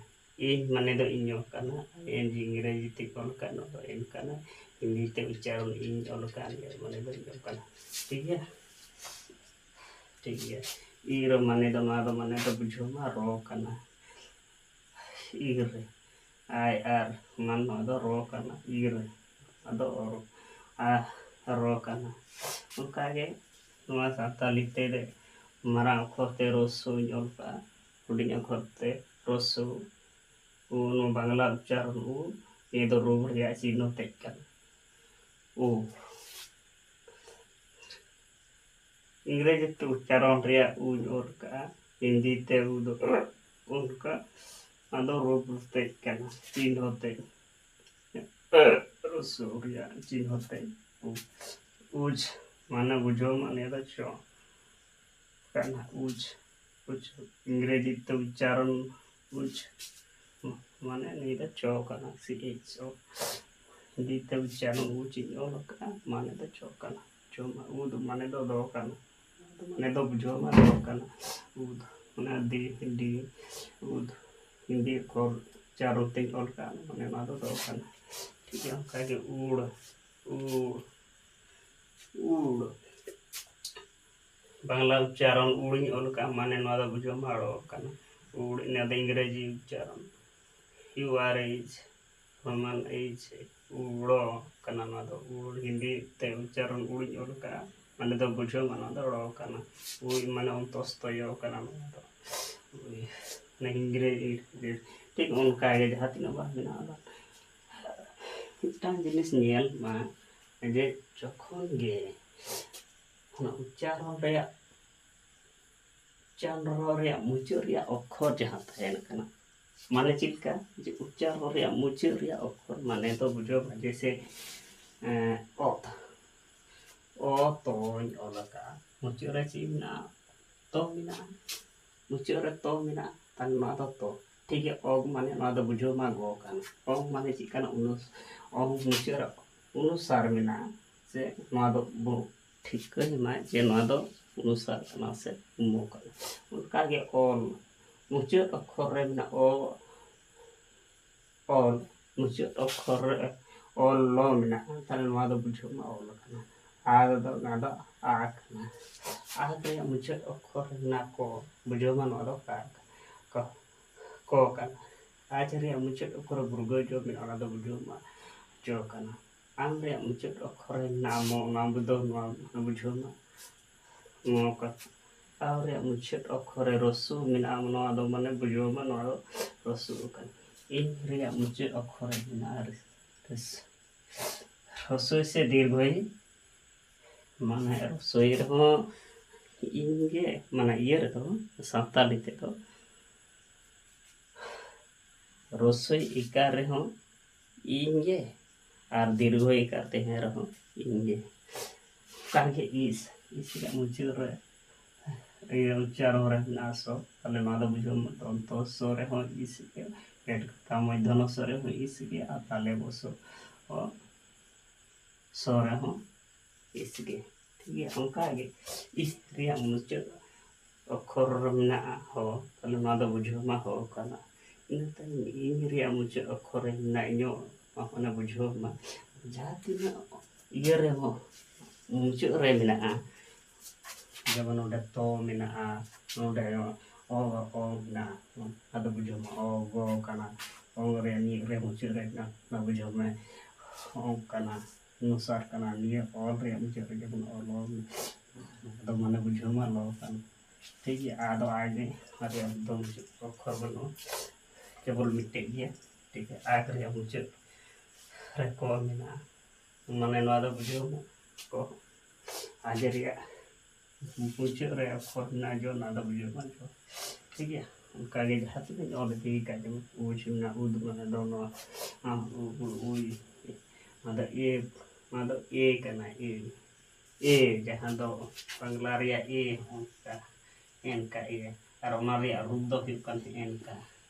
ᱤᱧ ᱢᱟᱱᱮ ᱫᱚ ᱤᱧ ᱚᱞ ᱠᱟᱱᱟ᱾ ᱮᱱ ᱡᱤ ᱤᱝᱨᱮᱡᱤ ᱛᱮ ᱚᱞ ᱠᱟᱜ, ᱱᱚᱣᱟ ᱫᱚ ᱮᱱ ᱠᱟᱱᱟ᱾ ᱦᱤᱱᱫᱤ ᱛᱮ ᱩᱪᱪᱟᱨᱚᱱ ᱤᱧ ᱚᱞ ᱠᱟᱜ, ᱱᱤᱭᱟᱹ ᱢᱟᱱᱮ ᱫᱚ ᱤᱧ ᱚᱞ ᱠᱟᱱᱟ᱾ ᱴᱷᱤᱠ ᱜᱮᱭᱟ? ᱴᱷᱤᱠ ᱜᱮᱭᱟ᱾ ᱤ ᱨᱮ ᱢᱟᱱᱮ ᱫᱚ, ᱱᱚᱣᱟ ᱫᱚ ᱢᱟᱱᱮ ᱫᱚ ᱵᱩᱡᱷᱟᱹᱣ ᱢᱟ, ᱨᱚ ᱠᱟᱱᱟ᱾ ᱤ ᱨᱮ, ᱟᱭ ᱟᱨ ᱢᱟᱱ, ᱱᱚᱣᱟ ᱫᱚ ᱨᱚ ᱠᱟᱱᱟ᱾ ᱤ ᱨᱮ, ᱟᱫᱚ ᱨᱚ, ᱟ, ᱨᱚ ᱠᱟᱱᱟ᱾ ᱚᱱᱠᱟᱜᱮ ᱱᱚᱣᱟ ᱥᱟᱱᱛᱟᱞᱤ ᱛᱮ ᱨᱮ ᱢᱟᱨᱟᱝ ᱚᱠᱠᱷᱚᱨ ᱛᱮ ᱨᱚᱥᱥᱚᱧ ᱚᱞ ᱠᱟᱜᱼᱟ᱾ ᱦᱩᱰᱤᱧ ᱚᱠᱠᱷᱚᱨ ᱛᱮ ᱦᱨᱚᱥᱣ ᱩ, ᱱᱚᱣᱟ ᱵᱟᱝᱞᱟ ᱩᱪᱪᱟᱨᱚᱱ ᱩ, ᱱᱤᱭᱟᱹ ᱫᱚ ᱨᱩᱯ ᱨᱮᱭᱟᱜ ᱪᱤᱱᱦᱟᱹ ᱛᱮᱫ ᱠᱟᱱᱟ᱾ ᱩ᱾ ᱤᱝᱨᱮᱡᱤ ᱛᱮ ᱩᱪᱪᱟᱨᱚᱱ ᱨᱮᱭᱟᱜ ᱩᱧ ᱚᱞ ᱠᱟᱜᱼᱟ, ᱦᱤᱱᱫᱤ ᱛᱮ ᱩ ᱫᱚ ᱚᱱᱠᱟ, ᱟᱫᱚ ᱨᱩᱯ ᱛᱮᱫ ᱠᱟᱱᱟ, ᱪᱤᱱᱦᱟᱹ ᱛᱮᱫ᱾ ᱦᱨᱚᱥᱣ ᱩ ᱨᱮᱭᱟᱜ ᱪᱤᱱᱦᱟᱹ ᱛᱮᱫ᱾ ᱩ᱾ ᱩᱡᱽ, ᱢᱟᱱᱮ ᱵᱩᱡᱷᱟᱹᱣ ᱢᱟ, ᱱᱤᱭᱟᱹ ᱫᱚ ᱪᱚ ᱠᱟᱱᱟ, ᱩᱡᱽ᱾ ᱩᱡᱽ, ᱤᱝᱨᱮᱡᱤ ᱛᱮ ᱩᱪᱪᱟᱨᱚᱱ ᱩᱡᱽ, ᱢᱟᱱᱮ ᱱᱤᱭᱟᱹ ᱫᱚ ᱪᱚ ᱠᱟᱱᱟ, ᱥᱤ ᱮᱭᱤᱪ ᱳ᱾ ᱦᱤᱱᱫᱤ ᱛᱮ ᱩᱪᱪᱟᱨᱚᱱ ᱩᱡᱽ ᱤᱧ ᱚᱞ ᱟᱠᱟᱫᱼᱟ, ᱢᱟᱱᱮ ᱫᱚ ᱪᱚ ᱠᱟᱱᱟ᱾ ᱪᱚ ᱢᱟ-, ᱩᱫᱽ ᱢᱟᱱᱮ ᱫᱚ ᱫᱚ ᱠᱟᱱᱟ᱾ ᱢᱟᱱᱮ ᱫᱚ ᱵᱩᱡᱷᱟᱹᱣ ᱢᱟ ᱫᱚ ᱠᱟᱱᱟ᱾ ᱩᱫᱽ, ᱚᱱᱟ ᱫᱤ, ᱰᱤ, ᱩᱫᱽ, ᱦᱤᱱᱫᱤ ᱚᱠᱠᱷᱚᱨ ᱩᱪᱪᱟᱨᱚᱱ ᱛᱤᱧ ᱚᱞ ᱠᱟᱜᱼᱟ, ᱢᱟᱱᱮ ᱱᱚᱣᱟ ᱫᱚ ᱫᱚ ᱠᱟᱱᱟ᱾ ᱴᱷᱤᱠ ᱜᱮᱭᱟ, ᱚᱱᱠᱟ ᱜᱮ ᱩᱲ, ᱩᱲ, ᱩᱲ᱾ ᱵᱟᱝᱞᱟ ᱩᱪᱪᱟᱨᱚᱱ ᱩᱲᱤᱧ ᱚᱞ ᱠᱟᱜᱼᱟ, ᱢᱟᱱᱮ ᱱᱚᱣᱟ ᱫᱚ ᱵᱩᱡᱷᱟᱹᱣ ᱢᱟ ᱟᱲᱚ ᱠᱟᱱᱟ᱾ ᱩᱲ, ᱤᱱᱟᱹ ᱫᱚ ᱤᱝᱨᱮᱡᱤ ᱩᱪᱪᱟᱨᱚᱱ᱾ ᱭᱩ ᱟᱨ ᱮᱭᱤᱪ, ᱨᱳᱢᱟᱱ ᱮᱭᱤᱪ, ᱩᱲᱚ ᱠᱟᱱᱟ ᱱᱚᱣᱟ ᱫᱚ᱾ ᱩᱲ, ᱦᱤᱱᱫᱤ ᱛᱮ ᱩᱪᱪᱟᱨᱚᱱ ᱩᱲᱤᱧ ᱚᱞ ᱠᱟᱜᱼᱟ, ᱢᱟᱱᱮ ᱫᱚ ᱵᱩᱡᱷᱟᱹᱣ ᱢᱟ ᱱᱚᱣᱟ ᱫᱚ ᱚᱲᱚ ᱠᱟᱱᱟ᱾ ᱩᱭ ᱢᱟᱱᱮ ᱚᱱᱛᱚᱥᱛᱚ ᱭᱚ ᱠᱟᱱᱟ ᱱᱚᱣᱟ ᱫᱚ᱾ ᱩᱭ, ᱢᱟᱱᱮ ᱤᱝᱨᱮᱡᱤ, ᱴᱷᱤᱠ ᱚᱱᱠᱟ ᱜᱮ ᱡᱟᱦᱟᱸ ᱛᱤᱱᱟᱹᱜ ᱵᱟᱝ ᱢᱮᱱᱟᱜᱼᱟ, ᱵᱟᱝ ᱢᱤᱫᱴᱟᱝ ᱡᱤᱱᱤᱥ ᱧᱮᱞ ᱢᱟ, ᱡᱮ ᱡᱚᱠᱷᱚᱱ ᱜᱮ ᱚᱱᱟ ᱩᱪᱪᱟᱨᱚᱱ ᱨᱮᱭᱟᱜ, ᱩᱪᱪᱟᱨᱚᱱ ᱨᱮᱭᱟᱜ ᱢᱩᱪᱟᱹᱫ ᱨᱮᱭᱟᱜ ᱚᱠᱠᱷᱚᱨ ᱡᱟᱦᱟᱸ ᱛᱟᱦᱮᱱ ᱠᱟᱱᱟ, ᱢᱟᱱᱮ ᱪᱮᱫ ᱞᱮᱠᱟ? ᱡᱮ ᱩᱪᱪᱟᱨᱚᱱ ᱨᱮᱭᱟᱜ ᱢᱩᱪᱟᱹᱫ ᱨᱮᱭᱟᱜ ᱚᱠᱠᱷᱚᱨ, ᱢᱟᱱᱮ ᱫᱚ ᱵᱩᱡᱷᱟᱹᱣ ᱢᱟ, ᱡᱮᱭᱥᱮ, ᱮᱸ, ᱚᱛ, ᱚ ᱛᱚᱧ ᱚᱞ ᱟᱠᱟᱫᱼᱟ, ᱢᱩᱪᱟᱹᱫ ᱨᱮ ᱪᱮᱫ ᱢᱮᱱᱟᱜᱼᱟ? ᱛᱚ ᱢᱮᱱᱟᱜᱼᱟ, ᱢᱩᱪᱟᱹᱫ ᱨᱮ ᱛᱚ ᱢᱮᱱᱟᱜᱼᱟ, ᱛᱟᱦᱞᱮ ᱱᱚᱣᱟ ᱫᱚ ᱛᱚ᱾ ᱴᱷᱤᱠ ᱜᱮᱭᱟ, ᱚᱜ ᱢᱟᱱᱮ ᱱᱚᱣᱟ ᱫᱚ ᱵᱩᱡᱷᱟᱹᱣ ᱢᱟ ᱜᱚ ᱠᱟᱱᱟ᱾ ᱚᱜ ᱢᱟᱱᱮ ᱪᱮᱫ ᱠᱟᱱᱟ? ᱚᱱᱩ-, ᱚᱜ ᱢᱩᱪᱟᱹᱫ ᱨᱮ ᱚᱱᱩᱥᱟᱨ ᱢᱮᱱᱟᱜᱼᱟ, ᱥᱮ ᱱᱚᱣᱟ ᱫᱚ ᱵᱚ ᱴᱷᱤᱠᱟᱹᱭ ᱢᱟ ᱡᱮ ᱱᱚᱣᱟ ᱫᱚ ᱚᱱᱩᱥᱟᱨ ᱠᱟᱱᱟ ᱥᱮ ᱩᱢᱚ ᱠᱟᱱᱟ᱾ ᱚᱱᱠᱟᱜᱮ ᱚᱞ, ᱢᱩᱪᱟᱹᱫ ᱚᱠᱠᱷᱚᱨ ᱨᱮ ᱢᱮᱱᱟᱜᱼᱟ ᱚ, ᱚᱞ, ᱢᱩᱪᱟᱹᱫ ᱚᱠᱠᱷᱚᱨ ᱨᱮ ᱚᱞ ᱞᱚ ᱢᱮᱱᱟᱜᱼᱟ, ᱛᱟᱦᱞᱮ ᱱᱚᱣᱟ ᱫᱚ ᱵᱩᱡᱷᱟᱹᱣ ᱢᱟ ᱚᱞ ᱠᱟᱱᱟ᱾ ᱟᱨ ᱫᱚ ᱱᱚᱣᱟ ᱫᱚ ᱟ ᱠᱟᱱᱟ᱾ ᱟ ᱨᱮᱭᱟᱜ ᱢᱩᱪᱟᱹᱫ ᱚᱠᱠᱷᱚᱨ ᱨᱮ ᱢᱮᱱᱟᱜ ᱠᱚ, ᱵᱩᱡᱷᱟᱹᱣ ᱢᱟ ᱱᱚᱣᱟ ᱫᱚ ᱠᱟ ᱠᱟᱱᱟ, ᱠᱚ, ᱠᱚ ᱠᱟᱱᱟ᱾ ᱟᱡ ᱨᱮᱭᱟᱜ ᱢᱩᱪᱟᱹᱫ ᱚᱠᱠᱷᱚᱨ ᱨᱮ ᱵᱩᱨᱜᱟᱹ ᱡᱚ ᱢᱮᱱᱟᱜᱼᱟ, ᱚᱱᱟ ᱫᱚ ᱵᱩᱡᱷᱟᱹᱣ ᱢᱟ ᱡᱚ ᱠᱟᱱᱟ᱾ ᱟᱢ ᱨᱮᱭᱟᱜ ᱢᱩᱪᱟᱹᱫ ᱚᱠᱠᱷᱚᱨ ᱨᱮ ᱢᱮᱱᱟᱜᱼᱟ ᱢᱚ, ᱚᱱᱟ ᱫᱚ ᱱᱚᱣᱟ ᱵᱩᱡᱷᱟᱹᱣ ᱢᱟ ᱢᱚ ᱠᱟᱱᱟ᱾ ᱟᱣ ᱨᱮᱭᱟᱜ ᱢᱩᱪᱟᱹᱫ ᱚᱠᱠᱷᱚᱨ ᱨᱮ ᱨᱚᱥᱩ ᱢᱮᱱᱟᱜᱼᱟ, ᱱᱚᱣᱟ ᱫᱚ ᱢᱟᱱᱮ ᱵᱩᱡᱷᱟᱹᱣ ᱢᱟ, ᱱᱚᱣᱟ ᱫᱚ ᱨᱚᱥᱩ ᱠᱟᱱᱟ᱾ ᱤᱧ ᱨᱮᱭᱟᱜ ᱢᱩᱪᱟᱹᱫ ᱚᱠᱠᱷᱚᱨ ᱨᱮ ᱢᱮᱱᱟᱜᱼᱟ ᱨᱤᱥ-, ᱨᱤᱥ-, ᱨᱚᱥᱳᱭ ᱥᱮ ᱫᱤᱨᱜᱷᱚᱭ, ᱢᱟᱱᱮ ᱨᱚᱥᱳᱭ ᱨᱮᱦᱚᱸ ᱤᱧ ᱜᱮ, ᱢᱟᱱᱮ ᱤᱭᱟᱹ ᱨᱮᱫᱚ, ᱥᱟᱱᱛᱟᱲᱤ ᱛᱮᱫᱚ ᱨᱚᱥᱳᱭ ᱤᱠᱟᱨ ᱨᱮᱦᱚᱸ ᱤᱧ ᱜᱮ, ᱟᱨ ᱫᱤᱨᱜᱷᱚ ᱤᱠᱟᱨ ᱛᱟᱦᱮᱸ ᱨᱮᱦᱚᱸ ᱤᱧ ᱜᱮ᱾ ᱚᱱᱠᱟᱜᱮ ᱤᱥ, ᱤᱥ ᱨᱮᱭᱟᱜ ᱢᱩᱪᱟᱹᱫ ᱨᱮ ᱤᱭᱟᱹ ᱩᱪᱪᱟᱨᱚᱱ ᱨᱮ ᱢᱮᱱᱟᱜᱼᱟ ᱥᱚ, ᱛᱟᱦᱞᱮ ᱱᱚᱣᱟ ᱫᱚ ᱵᱩᱡᱷᱟᱹᱣ ᱢᱮ, ᱫᱚᱱᱛᱚ ᱥᱚ ᱨᱮᱦᱚᱸ ᱤᱥ ᱜᱮ, ᱯᱮᱴ ᱠᱟᱛᱷᱟ ᱢᱚᱭᱫᱷᱚᱱᱚ ᱥᱚ ᱨᱮᱦᱚᱸ ᱤᱥ ᱜᱮ, ᱟᱨ ᱛᱟᱞᱮ ᱵᱚᱥᱚ ᱦᱚᱸ ᱥᱚ ᱨᱮᱦᱚᱸ ᱤᱥ ᱜᱮ᱾ ᱴᱷᱤᱠ ᱜᱮᱭᱟ, ᱚᱱᱠᱟ ᱜᱮ ᱤᱥ ᱨᱮᱭᱟᱜ ᱢᱩᱪᱟᱹᱫ ᱚᱠᱠᱷᱚᱨ ᱨᱮ ᱢᱮᱱᱟᱜᱼᱟ ᱦᱚ, ᱛᱟᱦᱞᱮ ᱱᱚᱣᱟ ᱫᱚ ᱵᱩᱡᱷᱟᱹᱣ ᱢᱟ ᱦᱚ ᱠᱟᱱᱟ᱾ ᱤᱱᱟᱹ ᱛᱟᱭᱚᱢ ᱤᱧ ᱨᱮᱭᱟᱜ ᱢᱩᱪᱟᱹᱫ ᱚᱠᱠᱷᱚᱨ ᱨᱮ ᱢᱮᱱᱟᱜ ᱤᱧᱚᱜ, ᱚᱱᱟ ᱵᱩᱡᱷᱟᱹᱣ ᱢᱟ᱾ ᱡᱟᱦᱟᱸ ᱛᱤᱱᱟᱹᱜ ᱤᱭᱟᱹ ᱨᱮᱦᱚᱸ ᱢᱩᱪᱟᱹᱫ ᱨᱮ ᱢᱮᱱᱟᱜᱼᱟ, ᱡᱮᱢᱚᱱ ᱱᱚᱰᱮ ᱛᱚ ᱢᱮᱱᱟᱜᱼᱟ, ᱱᱚᱰᱮ ᱚ, ᱚ ᱢᱮᱱᱟᱜᱼᱟ, ᱟᱫᱚ ᱵᱩᱡᱷᱟᱹᱣ ᱢᱟ ᱚ ᱜᱚ ᱠᱟᱱᱟ, ᱚ ᱨᱮ ᱢᱤᱫ ᱨᱮ ᱢᱩᱪᱟᱹᱫ ᱨᱮ ᱢᱮᱱᱟᱜᱼᱟ, ᱚᱱᱟ ᱵᱩᱡᱷᱟᱹᱣ ᱢᱮ ᱚ ᱠᱟᱱᱟ, ᱱᱩᱥᱟᱨ ᱠᱟᱱᱟ, ᱱᱤᱭᱟᱹ ᱚᱞ ᱨᱮᱭᱟᱜ ᱢᱩᱪᱟᱹᱫ ᱨᱮ ᱡᱮᱢᱚᱱ ᱚᱞ, ᱚᱞ ᱢᱮ, ᱟᱫᱚ ᱢᱟᱱᱮ ᱵᱩᱡᱷᱟᱹᱣ ᱢᱟ ᱞᱚ ᱠᱟᱱᱟ᱾ ᱴᱷᱤᱠ ᱜᱮᱭᱟ, ᱟᱫᱚ ᱟᱭ ᱜᱮ ᱟᱨ ᱮᱠᱫᱚᱢ ᱚᱠᱠᱷᱚᱨ ᱵᱟᱹᱱᱩᱜᱼᱟ, ᱠᱮᱵᱚᱞ ᱢᱤᱫᱴᱮᱡ ᱜᱮᱭᱟ᱾ ᱴᱷᱤᱠ ᱜᱮᱭᱟ, ᱟᱭ ᱨᱮᱭᱟᱜ ᱢᱩᱪᱟᱹᱫ ᱨᱮ ᱠᱚ ᱢᱮᱱᱟᱜᱼᱟ, ᱢᱟᱱᱮ ᱱᱚᱣᱟ ᱫᱚ ᱵᱩᱡᱷᱟᱹᱣ ᱢᱮ ᱠᱚ, ᱟᱡ ᱨᱮᱭᱟᱜ ᱢᱩᱪᱟᱹᱫ ᱨᱮ ᱚᱠᱠᱷᱚᱨ ᱢᱮᱱᱟᱜᱼᱟ ᱡᱚ, ᱱᱚᱣᱟ ᱫᱚ ᱵᱩᱡᱷᱟᱹᱣ ᱢᱮ ᱡᱚ᱾ ᱴᱷᱤᱠ ᱜᱮᱭᱟ, ᱚᱱᱠᱟ ᱜᱮ ᱡᱟᱦᱟᱸ ᱛᱤᱱᱟᱹᱜ ᱚᱞ ᱤᱫᱤ ᱠᱟᱜ, ᱡᱮᱢᱚᱱ ᱩᱪ ᱢᱮᱱᱟᱜᱼᱟ, ᱩᱫ ᱢᱮᱱᱟᱜᱼᱟ, ᱫᱚ ᱱᱚᱣᱟ ᱟᱢ ᱩ, ᱩ, ᱩᱭ, ᱱᱚᱣᱟ ᱫᱚ ᱮ, ᱱᱚᱣᱟ ᱫᱚ ᱮ ᱠᱟᱱᱟ, ᱮ, ᱮ, ᱡᱟᱦᱟᱸ ᱫᱚ ᱵᱟᱝᱞᱟ ᱨᱮᱭᱟᱜ ᱮ, ᱚᱱᱠᱟ, ᱮᱱᱠᱟ ᱮ, ᱟᱨ ᱚᱱᱟ ᱨᱮᱭᱟᱜ ᱨᱩᱯ ᱫᱚ ᱦᱩᱭᱩᱜ ᱠᱟᱱᱟ ᱮᱱᱠᱟ,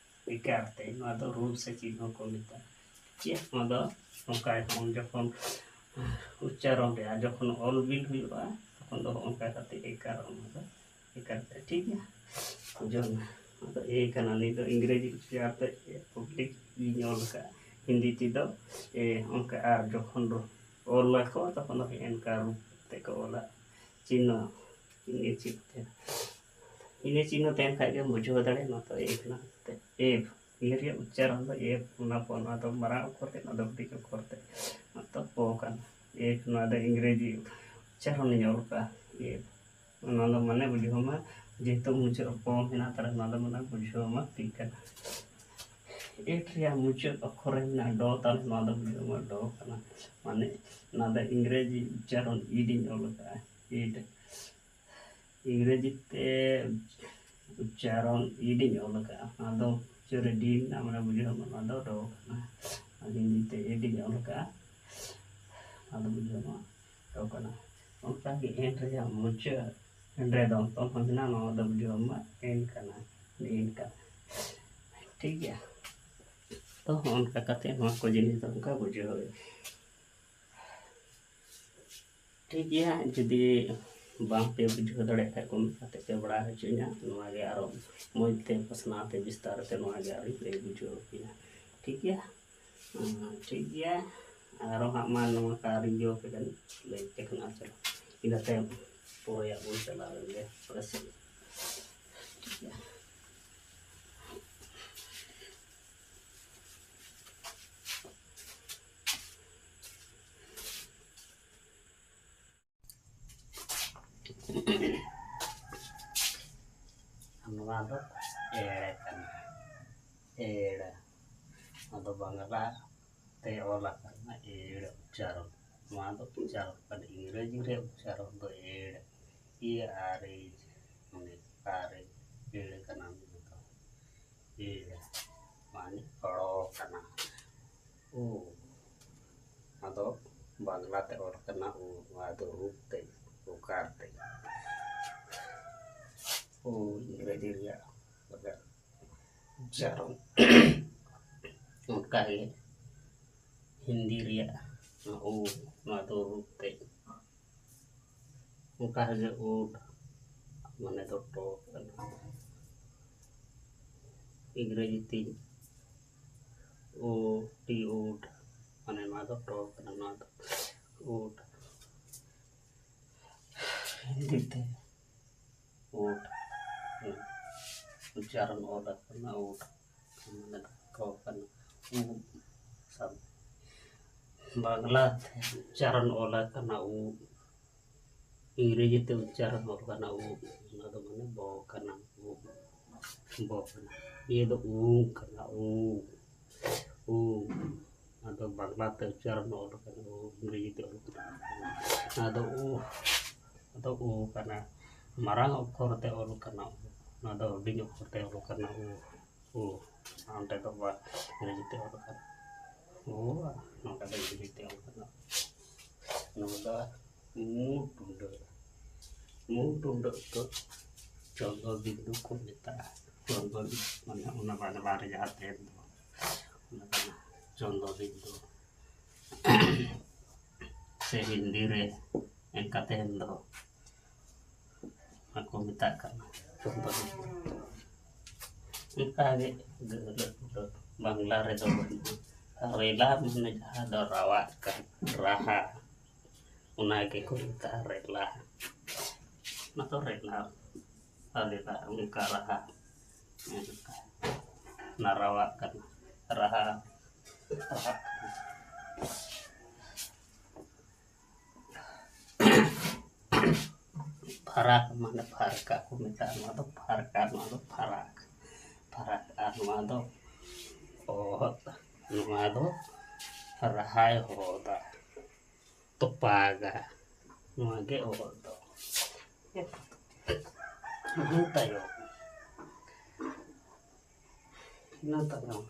ᱮᱠᱟᱨ ᱛᱮ, ᱱᱚᱣᱟ ᱫᱚ ᱨᱩᱯ ᱥᱮ ᱪᱤᱱᱦᱟᱹ ᱠᱚ ᱢᱮᱛᱟᱜᱼᱟ᱾ ᱪᱮᱫ ᱱᱚᱣᱟ ᱫᱚ ᱱᱚᱝᱠᱟ ᱜᱮᱵᱚᱱ ᱡᱚᱠᱷᱚᱱ ᱩᱪᱪᱟᱨᱚᱱ ᱨᱮ, ᱟᱨ ᱡᱚᱠᱷᱚᱱ ᱚᱞ ᱵᱤᱞ ᱦᱩᱭᱩᱜᱼᱟ, ᱛᱚᱠᱷᱚᱱ ᱫᱚ ᱱᱚᱝᱠᱟ ᱠᱟᱛᱮ ᱮᱠᱟᱨ, ᱚᱱᱟ ᱫᱚ ᱮᱠᱟᱨ ᱛᱮ, ᱴᱷᱤᱠ ᱜᱮᱭᱟ? ᱵᱩᱡᱷᱟᱹᱣ ᱮᱱᱟ? ᱱᱚᱣᱟ ᱫᱚ ᱮ ᱠᱟᱱᱟ, ᱱᱤᱭᱟᱹ ᱫᱚ ᱤᱝᱨᱮᱡᱤ ᱩᱪᱪᱟᱨ ᱛᱮ ᱮ, ᱯᱟᱵᱽᱞᱤᱠ ᱤᱧ ᱚᱞ ᱟᱠᱟᱫᱼᱟ, ᱦᱤᱱᱫᱤ ᱛᱮᱫᱚ ᱮ, ᱚᱱᱠᱟ, ᱟᱨ ᱡᱚᱠᱷᱚᱱ ᱫᱚ ᱚᱞ ᱟᱠᱚ, ᱛᱚᱠᱷᱚᱱ ᱫᱚ ᱮᱱᱠᱟ ᱨᱩᱯ ᱛᱮᱠᱚ ᱚᱞᱟ, ᱪᱤᱱᱦᱟᱹ, ᱤᱝᱨᱮᱡᱤ ᱛᱮ᱾ ᱤᱱᱟᱹ ᱪᱤᱱᱦᱟᱹ ᱛᱟᱦᱮᱱ ᱠᱷᱟᱡ ᱜᱮᱢ ᱵᱩᱡᱷᱟᱹᱣ ᱫᱟᱲᱮᱭᱟᱜᱼᱟ, ᱱᱚᱣᱟ ᱫᱚ ᱮ ᱠᱟᱱᱟ ᱢᱮᱱᱛᱮ᱾ ᱮ, ᱱᱤᱭᱟᱹ ᱨᱮᱭᱟᱜ ᱩᱪᱪᱟᱨᱚᱱ ᱫᱚ ᱮ, ᱚᱱᱟ ᱯᱚ, ᱱᱚᱣᱟ ᱫᱚ ᱢᱟᱨᱟᱝ ᱚᱠᱠᱷᱚᱨ ᱛᱮ, ᱱᱚᱣᱟ ᱫᱚ ᱦᱩᱰᱤᱧ ᱚᱠᱠᱷᱚᱨ ᱛᱮ, ᱱᱚᱣᱟ ᱫᱚ ᱯᱚ ᱠᱟᱱᱟ᱾ ᱮ, ᱱᱚᱣᱟ ᱫᱚ ᱤᱝᱨᱮᱡᱤ ᱩᱪᱪᱟᱨᱚᱱ ᱤᱧ ᱚᱞ ᱠᱟᱜᱼᱟ, ᱮ᱾ ᱚᱱᱟ ᱫᱚ ᱢᱟᱱᱮ ᱵᱩᱡᱷᱟᱹᱣ ᱢᱟ, ᱡᱮᱦᱮᱛᱩ ᱢᱩᱪᱟᱹᱫ ᱯᱚ ᱢᱮᱱᱟᱜ ᱛᱟᱞᱮ, ᱱᱚᱣᱟ ᱫᱚ ᱢᱟᱱᱮ ᱵᱩᱡᱷᱟᱹᱣ ᱢᱟ ᱯᱤ ᱠᱟᱱᱟ᱾ ᱮᱴ ᱨᱮᱭᱟᱜ ᱢᱩᱪᱟᱹᱫ ᱚᱠᱠᱷᱚᱨ ᱨᱮ ᱢᱮᱱᱟᱜᱼᱟ ᱰᱚ ᱛᱟᱞᱮ, ᱱᱚᱣᱟ ᱫᱚ ᱵᱩᱡᱷᱟᱹᱣ ᱢᱟ ᱰᱚ ᱠᱟᱱᱟ᱾ ᱢᱟᱱᱮ ᱱᱚᱣᱟ ᱫᱚ ᱤᱝᱨᱮᱡᱤ ᱩᱪᱪᱟᱨᱚᱱ ᱤᱰ ᱤᱧ ᱚᱞ ᱟᱠᱟᱫᱼᱟ, ᱤᱰ᱾ ᱤᱝᱨᱮᱡᱤ ᱛᱮ ᱩᱪᱪᱟᱨᱚᱱ ᱤᱰ ᱤᱧ ᱚᱞ ᱟᱠᱟᱫᱼᱟ, ᱱᱚᱣᱟ ᱫᱚ ᱩᱪᱪᱟᱨᱚᱱ ᱰᱤ ᱢᱮᱱᱟᱜᱼᱟ, ᱢᱟᱱᱮ ᱵᱩᱡᱷᱟᱹᱣ ᱢᱟ ᱱᱚᱣᱟ ᱫᱚ ᱰᱚ ᱠᱟᱱᱟ᱾ ᱟᱨ ᱦᱤᱱᱫᱤ ᱛᱮ ᱮᱰ ᱤᱧ ᱚᱞ ᱟᱠᱟᱫᱼᱟ, ᱱᱚᱣᱟ ᱫᱚ ᱵᱩᱡᱷᱟᱹᱣ ᱢᱟ ᱰᱚ ᱠᱟᱱᱟ᱾ ᱚᱱᱠᱟᱜᱮ ᱮᱱ ᱨᱮᱭᱟᱜ ᱢᱩᱪᱟᱹᱫ ᱮᱱ ᱨᱮ ᱫᱚᱱᱛᱚ ᱦᱚᱸ ᱢᱮᱱᱟᱜᱼᱟ, ᱱᱚᱣᱟ ᱫᱚ ᱵᱩᱡᱷᱟᱹᱣ ᱢᱟ ᱮᱱ ᱠᱟᱱᱟ, ᱮᱱ ᱠᱟᱱᱟ᱾ ᱴᱷᱤᱠ ᱜᱮᱭᱟ, ᱛᱚ ᱚᱱᱠᱟ ᱠᱟᱛᱮ ᱱᱚᱣᱟ ᱠᱚ ᱡᱤᱱᱤᱥ ᱫᱚ ᱚᱱᱠᱟ ᱵᱩᱡᱷᱟᱹᱣ ᱦᱩᱭᱩᱜᱼᱟ᱾ ᱴᱷᱤᱠ ᱜᱮᱭᱟ, ᱡᱩᱫᱤ ᱵᱟᱝ ᱯᱮ ᱵᱩᱡᱷᱟᱹᱣ ᱫᱟᱲᱮᱭᱟᱜ ᱠᱷᱟᱡ ᱠᱚᱢᱮᱱᱴ ᱠᱟᱛᱮ ᱯᱮ ᱵᱟᱲᱟᱭ ᱦᱚᱪᱚᱧᱟ᱾ ᱱᱚᱣᱟ ᱜᱮ ᱟᱨᱚ ᱢᱚᱡᱽ ᱛᱮ ᱯᱟᱥᱱᱟᱣ ᱛᱮ ᱵᱤᱥᱛᱟᱨ ᱛᱮ ᱱᱚᱣᱟ ᱜᱮ ᱟᱨᱚᱧ ᱞᱟᱹᱭ ᱵᱩᱡᱷᱟᱹᱣ ᱟᱯᱮᱭᱟ᱾ ᱴᱷᱤᱠ ᱜᱮᱭᱟ? ᱦᱮᱸ, ᱴᱷᱤᱠ ᱜᱮᱭᱟ᱾ ᱟᱨᱚ ᱦᱟᱸᱜ ᱢᱟ ᱱᱚᱝᱠᱟ ᱟᱨ ᱤᱭᱟᱹ ᱯᱮ ᱠᱟᱱ ᱞᱟᱹᱭ ᱯᱮ ᱠᱟᱱᱟ᱾ ᱪᱚᱞᱚ, ᱤᱱᱟᱹ ᱛᱟᱭᱚᱢ ᱯᱚᱨᱮᱭᱟᱜ ᱵᱚᱱ ᱪᱟᱞᱟᱣ ᱞᱮᱱ ᱜᱮ᱾ ᱯᱚᱨᱮ ᱥᱮᱫ᱾ ᱴᱷᱤᱠ ᱜᱮᱭᱟ᱾ ᱱᱚᱣᱟ ᱫᱚ ᱮᱲᱮ ᱠᱟᱱᱟ, ᱮᱲᱮ᱾ ᱱᱚᱣᱟ ᱫᱚ ᱵᱟᱝᱞᱟ ᱛᱮ ᱚᱞ ᱟᱠᱟᱱᱟ, ᱮᱲ ᱩᱪᱪᱟᱨᱚᱱ᱾ ᱱᱚᱣᱟ ᱫᱚ ᱩᱪᱪᱟᱨᱚᱱ ᱠᱟᱱᱟ, ᱤᱝᱨᱮᱡᱤ ᱨᱮ ᱩᱪᱪᱟᱨᱚᱱ ᱫᱚ ᱮᱲ, ᱮ ᱟᱨ ᱮ, ᱢᱟᱱᱮ ᱟᱨ ᱮ, ᱮᱲ ᱠᱟᱱᱟ ᱱᱚᱣᱟ ᱫᱚ᱾ ᱮᱲ ᱢᱟᱱᱮ ᱦᱚᱲᱚ ᱠᱟᱱᱟ᱾ ᱳ, ᱟᱫᱚ ᱵᱟᱝᱞᱟ ᱛᱮ ᱚᱞ ᱠᱟᱱᱟ ᱳ, ᱱᱚᱣᱟ ᱫᱚ ᱨᱩᱯ ᱛᱮ, ᱩᱠᱟᱨ ᱛᱮ᱾ ᱳ, ᱤᱝᱨᱮᱡᱤ ᱨᱮᱭᱟᱜ ᱩᱪᱪᱟᱨᱚᱱ᱾ ᱚᱱᱠᱟᱜᱮ ᱦᱤᱱᱫᱤ ᱨᱮᱭᱟᱜ ᱳ, ᱱᱚᱣᱟ ᱫᱚ ᱨᱩᱯ ᱛᱮ᱾ ᱚᱱᱠᱟ ᱜᱮ ᱳᱴ, ᱢᱟᱱᱮ ᱫᱚ ᱴᱚ ᱠᱟᱱᱟ᱾ ᱤᱝᱨᱮᱡᱤ ᱛᱤᱧ ᱳ ᱴᱤ, ᱳᱴ, ᱢᱟᱱᱮ ᱱᱚᱣᱟ ᱫᱚ ᱴᱚ ᱠᱟᱱᱟ, ᱱᱚᱣᱟ ᱫᱚ ᱳᱴ᱾ ᱦᱤᱱᱫᱤ ᱛᱮ ᱳᱴ, ᱩᱪᱪᱟᱨᱚᱱ ᱚᱞ ᱟᱠᱟᱱᱟ ᱳᱴ, ᱢᱟᱱᱮ ᱫᱚ ᱴᱚ ᱠᱟᱱᱟ᱾ ᱩᱵ, ᱥᱟᱵ-, ᱵᱟᱝᱞᱟ ᱛᱮ ᱩᱪᱪᱟᱨᱚᱱ ᱚᱞ ᱟᱠᱟᱱᱟ ᱩᱵ᱾ ᱤᱝᱨᱮᱡᱤ ᱛᱮ ᱩᱪᱪᱟᱨᱚᱱ ᱚᱞ ᱠᱟᱱᱟ ᱩᱵ, ᱚᱱᱟ ᱫᱚ ᱢᱟᱱᱮ ᱵᱚ ᱠᱟᱱᱟ, ᱩᱵ, ᱵᱚ ᱠᱟᱱᱟ᱾ ᱤᱭᱟᱹ ᱫᱚ ᱩᱝ ᱠᱟᱱᱟ, ᱩᱝ, ᱩᱝ᱾ ᱚᱱᱟ ᱫᱚ ᱵᱟᱝᱞᱟ ᱛᱮ ᱩᱪᱪᱟᱨᱚᱱ ᱚᱞ ᱠᱟᱱᱟ ᱩᱵ, ᱤᱝᱨᱮᱡᱤ ᱛᱮ ᱚᱞ ᱠᱟᱱᱟ᱾ ᱚᱱᱟ ᱫᱚ ᱩ, ᱚᱱᱟ ᱫᱚ ᱩ ᱠᱟᱱᱟ, ᱢᱟᱨᱟᱝ ᱚᱠᱠᱷᱚᱨ ᱛᱮ ᱚᱞ ᱠᱟᱱᱟ ᱩ, ᱚᱱᱟ ᱫᱚ ᱦᱩᱰᱤᱧ ᱚᱠᱠᱷᱚᱨ ᱛᱮ ᱚᱞ ᱠᱟᱱᱟ ᱩ᱾ ᱳ, ᱚᱸᱰᱮ ᱫᱚ ᱵᱟ, ᱤᱝᱨᱮᱡᱤ ᱛᱮ ᱚᱞ ᱟᱠᱟᱱᱟ᱾ ᱳ, ᱱᱚᱰᱮ ᱫᱚ ᱤᱝᱨᱮᱡᱤ ᱛᱮ ᱚᱞ ᱟᱠᱟᱱᱟ᱾ ᱱᱚᱣᱟ ᱫᱚ ᱢᱩ ᱴᱩᱰᱟᱹᱜ᱾ ᱢᱩ ᱴᱩᱰᱟᱹᱜ ᱫᱚ ᱪᱚᱱᱫᱚ ᱵᱤᱱᱫᱩ ᱠᱚ ᱢᱮᱛᱟᱜᱼᱟ᱾ ᱪᱚᱱᱫᱚ ᱵᱤᱱᱫᱩ ᱢᱟᱱᱮ ᱚᱱᱟ ᱵᱟᱝᱞᱟ ᱨᱮ ᱡᱟᱦᱟᱸ ᱛᱟᱦᱮᱱ ᱫᱚ, ᱚᱱᱟ ᱠᱟᱱᱟ ᱪᱚᱱᱫᱚ ᱵᱤᱱᱫᱩ᱾ ᱥᱮ ᱦᱤᱱᱫᱤ ᱨᱮ ᱮᱱᱠᱟ ᱛᱟᱦᱮᱱ ᱫᱚ, ᱚᱱᱟ ᱠᱚ ᱢᱮᱛᱟᱜ ᱠᱟᱱᱟ ᱪᱚᱱᱫᱚ ᱵᱤᱱᱫᱩ᱾ ᱚᱱᱠᱟᱜᱮ ᱵᱟᱝᱞᱟ ᱨᱮᱫᱚ ᱵᱟᱹᱱᱩᱜᱼᱟ᱾ ᱨᱮᱞᱟ ᱢᱟᱱᱮ ᱡᱟᱦᱟᱸ ᱫᱚ ᱨᱟᱣᱟᱜ ᱠᱟᱱ ᱨᱟᱦᱟ, ᱚᱱᱟ ᱜᱮᱠᱚ ᱢᱮᱛᱟᱜᱼᱟ ᱨᱮᱞᱟ᱾ ᱚᱱᱟ ᱫᱚ ᱨᱮᱞᱟ, ᱨᱮᱞᱟ ᱚᱱᱠᱟ ᱨᱟᱦᱟ, ᱚᱱᱟ ᱨᱟᱣᱟᱜ ᱠᱟᱱᱟ ᱨᱟᱦᱟ, ᱨᱟᱦᱟ᱾ ᱯᱷᱟᱨᱟᱠ ᱢᱟᱱᱮ ᱯᱷᱟᱨᱠᱟ ᱠᱚ ᱢᱮᱛᱟᱜᱼᱟ, ᱱᱚᱣᱟ ᱫᱚ ᱯᱷᱟᱨᱠᱟ, ᱱᱚᱣᱟ ᱫᱚ ᱯᱷᱟᱨᱟᱠ, ᱯᱷᱟᱨᱟᱠ᱾ ᱟᱨ ᱱᱚᱣᱟ ᱫᱚ ᱚᱦᱚᱫ, ᱱᱚᱣᱟ ᱫᱚ ᱨᱟᱦᱟᱭ ᱦᱚᱦᱚᱫᱟ, ᱛᱚᱯᱟᱜᱟ, ᱱᱚᱣᱟ ᱜᱮ ᱚᱦᱚᱫ ᱫᱚ᱾ ᱤᱱᱟᱹ ᱛᱟᱭᱚᱢ, ᱤᱱᱟᱹ ᱛᱟᱭᱚᱢ,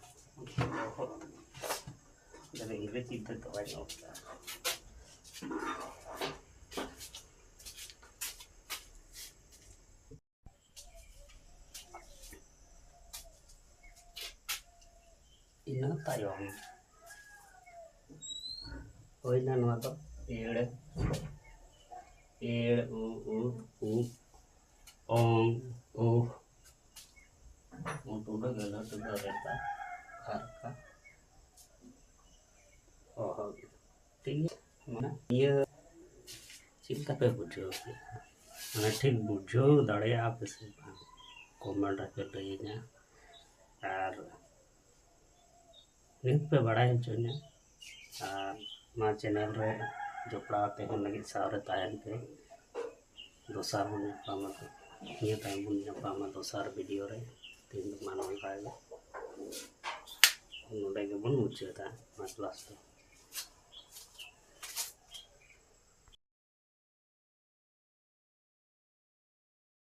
ᱤᱝᱨᱮᱡᱤ ᱛᱮᱫᱚ ᱵᱟᱹᱧ ᱚᱞ ᱠᱟᱜᱼᱟ᱾ ᱤᱱᱟᱹ ᱛᱟᱭᱚᱢ ᱦᱩᱭᱱᱟ ᱱᱚᱣᱟ ᱫᱚ ᱮᱲ, ᱮᱲ, ᱩ, ᱩ, ᱩ, ᱚᱝ, ᱩᱦ, ᱩ ᱴᱩᱰᱟᱹᱜ, ᱜᱟᱹᱞᱟᱹ ᱴᱩᱰᱟᱹᱜ, ᱨᱮᱛᱟ, ᱯᱷᱟᱨᱠᱟ, ᱚᱦᱚ᱾ ᱴᱷᱤᱠ ᱜᱮᱭᱟ, ᱢᱟᱱᱮ ᱱᱤᱭᱟᱹ ᱪᱮᱫ ᱞᱮᱠᱟ ᱯᱮ ᱵᱩᱡᱷᱟᱹᱣ ᱠᱮᱫᱟ? ᱢᱟᱱᱮ ᱴᱷᱤᱠ ᱵᱩᱡᱷᱟᱹᱣ ᱫᱟᱲᱮᱭᱟᱜᱼᱟ ᱯᱮ ᱥᱮ ᱵᱟᱝ? ᱠᱚᱢᱮᱱᱴ ᱨᱮᱯᱮ ᱞᱟᱹᱭᱟᱹᱧᱟ᱾ ᱟᱨ ᱱᱤᱛ ᱯᱮ ᱵᱟᱲᱟᱭ ᱦᱚᱪᱚᱧᱟ᱾ ᱟᱨ ᱱᱚᱣᱟ ᱪᱮᱱᱮᱞ ᱨᱮ ᱡᱚᱯᱲᱟᱣ ᱛᱟᱦᱮᱱ ᱞᱟᱹᱜᱤᱫ ᱥᱟᱶ ᱨᱮ ᱛᱟᱦᱮᱱ ᱯᱮ᱾ ᱫᱚᱥᱟᱨ ᱵᱚᱱ ᱧᱟᱯᱟᱢᱟ᱾ ᱱᱤᱭᱟᱹ ᱛᱟᱭᱚᱢ ᱵᱚᱱ ᱧᱟᱯᱟᱢᱟ ᱫᱚᱥᱟᱨ ᱵᱷᱤᱰᱤᱭᱳ ᱨᱮ᱾ ᱛᱮᱦᱮᱧ ᱫᱚ ᱢᱟ ᱱᱚᱝᱠᱟ ᱜᱮ, ᱱᱚᱰᱮ ᱜᱮᱵᱚᱱ ᱢᱩᱪᱟᱹᱫᱟ ᱢᱟ ᱠᱞᱟᱥ ᱫᱚ᱾